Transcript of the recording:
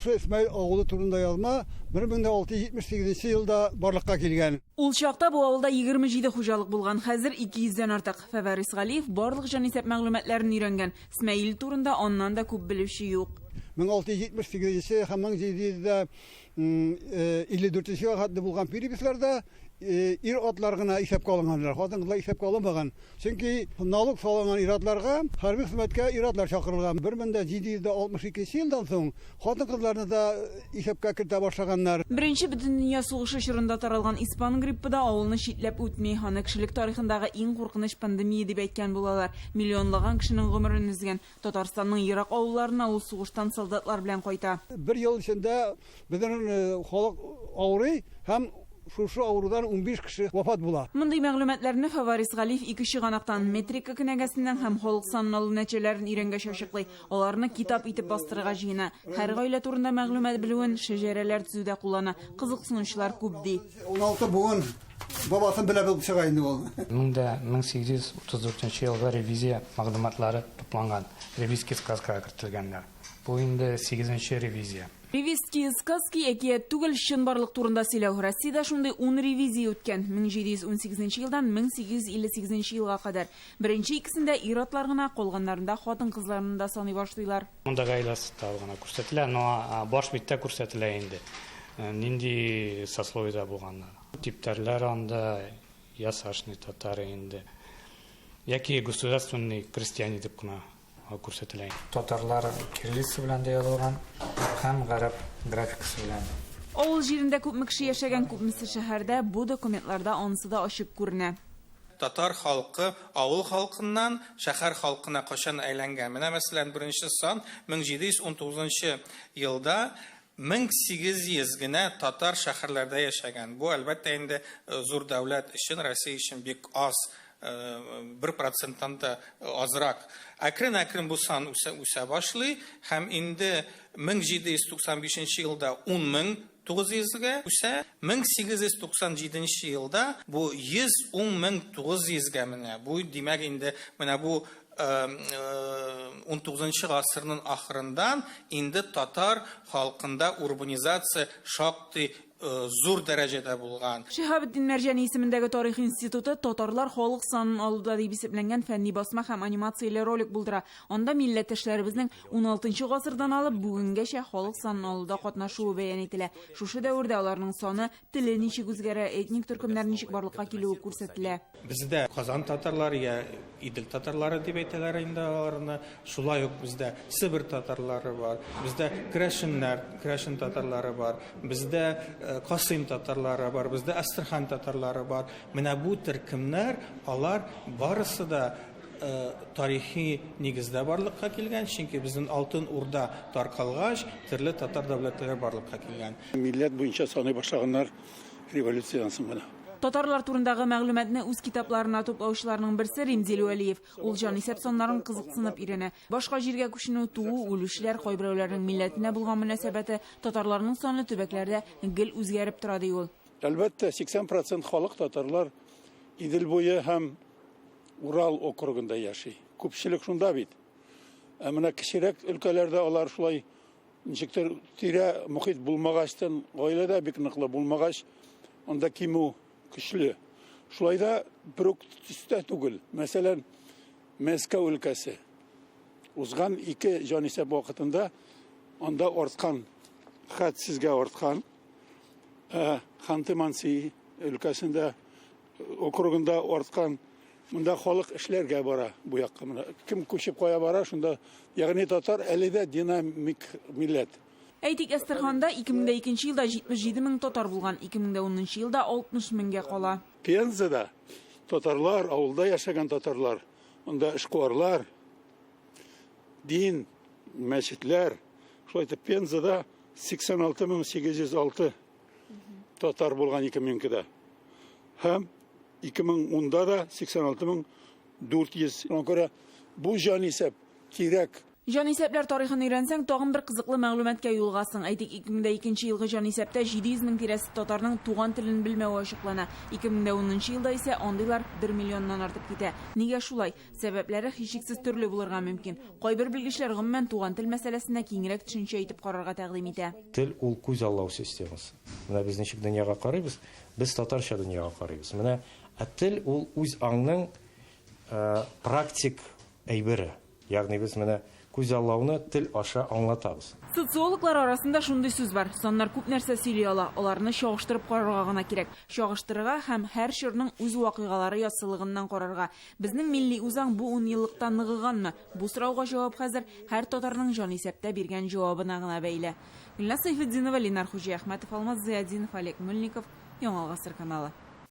Шул Исмаил авылы турында язма 1678 елда барлыкка килгән. Ул чакта бу авылда 27 хуҗалык булган, хәзер 200 дән артык. Фәвәрис Галиев барлык җанисәп мәгълүматларын өйрәнгән. Смәил турында аннан да күп белүче юк. 1678 һәм 1754 елга хәтле булган переписьләрдә ир-атлар гына исәпкә алынганнар, хатын-кызлар исәпкә алынмаган. Чөнки налог салынган ир-атларга хәрби хезмәткә ир-атлар чакырылган. 1762 елдан соң хатын-кызларны да исәпкә кертә башлаганнар. Беренче бөтендөнья сугышы чорында таралган испан гриппы да авылны читләп үтми. Аны кешелек тарихындагы иң куркыныч пандемия дип әйткән булалар. Миллионлаган кешенең гомерен өзгән. Татарстанның ерак авылларына ул сугыштан солдатлар белән кайта. Бер ел эчендә безнең халык авырый һәм шушы авырудан 15 кеше вафат була. Мондый мәгълүматларны Фаварис Галиев ике чыганактан, метрика кенәгәсеннән һәм халык санын алу нәтиҗәләрен өйрәнгәч ачыклый. Аларны китап итеп бастырырга җыена. Һәр гаилә турында мәгълүмат белүен шәҗәрәләр төзүдә куллана. Кызыксынучылар күп, ди. 16 буын бабасын белә булып чыга инде ул. 1834 елгы ревизия мәгълүматлары тупланган, ревизский сказкага кертелгәннәр. Бу инде сигезенче ревизия. Ревизские сказки әкият түгел, чынбарлык турында сөйләү. Россиядә шундый ун ревизия үткән, 1718 елдан 1858 елга кадәр. Беренче икесендә ир-атлар гына, калганнарында хатын-кызларны да саный башлыйлар. Монда гаилә составы гына күрсәтелә, но баш биттә күрсәтелә инде, нинди сословиедә булганнар. Типтәрләр анда ясашный татары инде, яки государственный крестьяне дип кына күрсәтелә. Татарлар кириллица белән дә язылган һәм гарәп графикасы белән. Авыл җирендә күпме кеше яшәгән, күпмесе шәһәрдә, бу документларда анысы да ачык күренә. Татар халкы авыл халкыннан шәһәр халкына кайчан әйләнгән? Менә, мәсәлән, беренче сан 1719 елда 1800 генә татар шәһәрләрдә яшәгән. Бу, әлбәттә инде, зур дәүләт өчен, Россия өчен бик аз, бер проценттан да азрак. Әкрен-әкрен бу сан үсә, үсә башлый һәм инде 1795 елда 10 900 гә үсә, 1897 елда бу 110 900 гә менә. Бу, димәк инде, менә бу 19 гасырның ахырындан инде татар халкында урбанизация шактый зур дәрәҗәдә булган. Шиһабетдин Мәрҗани исемендәге тарих институты татарлар халык санын алуда дип исемләнгән фәнни басма һәм анимацияле ролик булдыра. Анда милләттәшләребезнең 16 гасырдан алып бүгенгәчә халык санын алуда катнашуы бәян ителә. Шушы дәвердә аларның саны, теле ничек үзгәрә, этник төркемнәр ничек барлыкка килүе күрсәтелә. Бездә Казан татарлары я Идел татарлары дип әйтәләр инде аларны. Шулай ук бездә Себер татарлары бар, бездә керәшеннәр, керәшен татарлары бар, бездә Касыйм татарлары бар, бездә Әстерхан татарлары бар. Менә бу төркемнәр, алар барысы да тарихи нигездә барлыкка килгән, чөнки безнең Алтын Урда таркалгач, төрле татар дәүләтләре барлыкка килгән. Милләт буенча саный башлаганнар революциядән соң гына. Татарлар турындагы мәгълүматны үз китапларына туплаучыларның берсе Римзил Вәлиев. Ул җанисәп саннарын кызыксынып өйрәнә. Башка җиргә күченү, туу, үлүчеләр, кайберәүләрнең милләтенә булган мөнәсәбәте, татарларның саны төбәкләрдә гел үзгәреп тора, ди ул. Әлбәттә, 80% халык татарлар Идел буе һәм Урал округында яши. Күпчелек шунда бит. Ә менә кечерәк өлкәләрдә алар шулай ничектер тирә мохит булмагачтан, гаиләдә бик ныклы булмагач, анда кимү көчле. Шулай да бер үк төстә түгел. Мәсәлән, Мәскәү өлкәсе. Узган ике җанисәп вакытында анда арткан, хәтсезгә арткан. Ә Ханты-Манси өлкәсендә, округында арткан. Монда халык эшләргә бара бу якка. Менә кем күчеп кая бара, шунда, ягъни татар әле дә динамик милләт. Әйтик, Әстерханда 2002 елда 77 мең татар булган, 2010 елда 60 меңгә кала. Пензада татарлар, авылда яшәгән татарлар, анда эшкуарлар, дин, мәчетләр. Шулай итеп, Пензада 86 806 татар булган 2002-дә. Һәм 2010-да да 86 400. Шуңа күрә бу җанисәп кирәк. Җанисәпләр тарихын өйрәнсәң, тагын бер кызыклы мәгълүматка юлыгасың. Әйтик, 2002 елгы җанисәптә 700 мең тирәсе татарның туган телен белмәве ачыклана. 2010 елда исә андыйлар 1 миллионнан артып китә. Нигә шулай? Сәбәпләре һичшиксез төрле булырга мөмкин. Кайбер белгечләр гомумән туган тел мәсьәләсенә киңрәк төшенчә итеп карарга тәкъдим итә. Тел ул күз аллау системасы. Менә без ничек дөньяга карыйбыз, без татарча дөньяга карыйбыз. Менә ә тел ул үз аңның практик әйбере. Ягъни без менә күз аллауны тел аша аңлатабыз. Социологлар арасында шундый сүз бар. Саннар күп нәрсә сөйли ала. Аларны чагыштырып карарга гына кирәк. Чагыштырырга һәм һәр чорның үз вакыйгалары яссылыгыннан карарга. Безнең милли үзаң бу унъеллыкта ныгыганмы? Бу сорауга җавап хәзер һәр татарның җанисәптә биргән җавабына гына бәйле. Гөлназ Сәйфетдинова, Ленар Хуҗиәхмәтов, Алмаз Зыятдинов, Олег Мыльников, Яңа Гасыр каналы.